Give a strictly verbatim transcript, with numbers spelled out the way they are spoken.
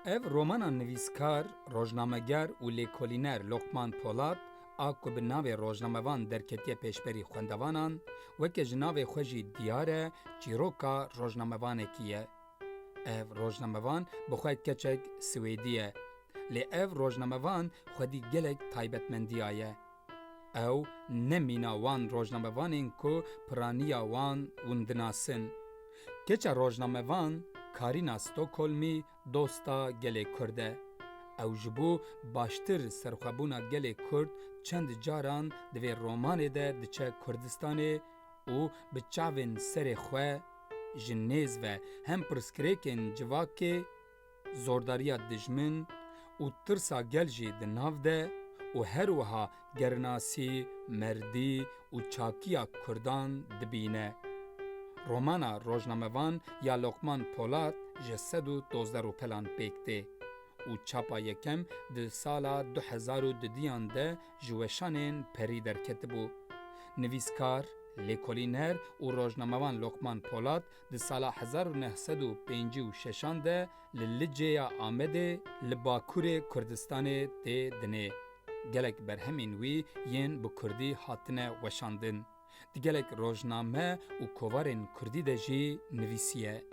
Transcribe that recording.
Ev romana nivîskar, rojnameger û lêkolîner Lokman Polat a ku bi navê Rojnamevan derketiye pêşberî xwendevanan, weke ji navê xwe jî diyar e, çîroka rojnamevanekî ye. Ev rojnamevan bi xwe keçek Swêdî ye. Lê ev rojnamevan xwedî gelek taybetmendiya ye. Ew ne mîna wan rojnamevanên ku piraniya wan hûn dinasin. Keça rojnamevan Karina Stockholmî dosta gelê Kurd e. Ew ji bo baştir serxwebûna gelê Kurd çend caran di vê romanê de diçe Kurdistanê û bi çavên serê xwe ji nêz ve hem pirsgirêkên civakê, zordariya dijmin û tirsa gel jî di nav de û her wiha gernasî, merdî û çakiya Kurdan dibîne. Romana Rojnamevan ya Lokman Polat ji sed û dozdeh rûpelan pêk tê û çapa yekem di sala du hezar û dudiyan de ji weşanên Perî derketibû. Nivîskar, lêkolîner û rojnamevan Lokman Polat di sala hezar û neh sed û pêncî û şeşan de li Licê ya Amedê li Bakurê Kurdistanê tê dinê. Gelek berhemên wî yên bi kurdî hatine weşandin. Di gelek rojname û kovarên kurdî de jî nivîsiye.